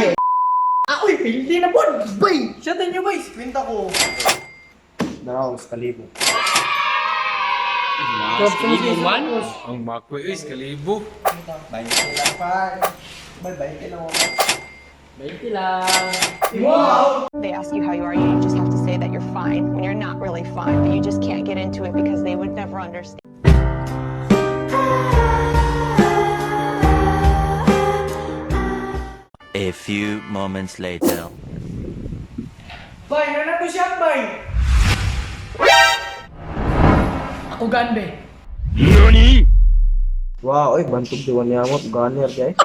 Ay! Ah, uy, pildi na po! Bay! Shot nyo, boys! Kwenta ko. Daraw, sa kalibo. Kalibo man. Ang makoy is kalibo. 20 lang pa. Bay, 20 lang ako. 20 lang. They ask you how you are, you just have to say that you're fine when you're not really fine, but you just can't get into it because they would never understand. A few moments later. Bay, na to shot, bay! Ako gan, be. Wow, oy, bantog diwan niya mo. Gunner, guys.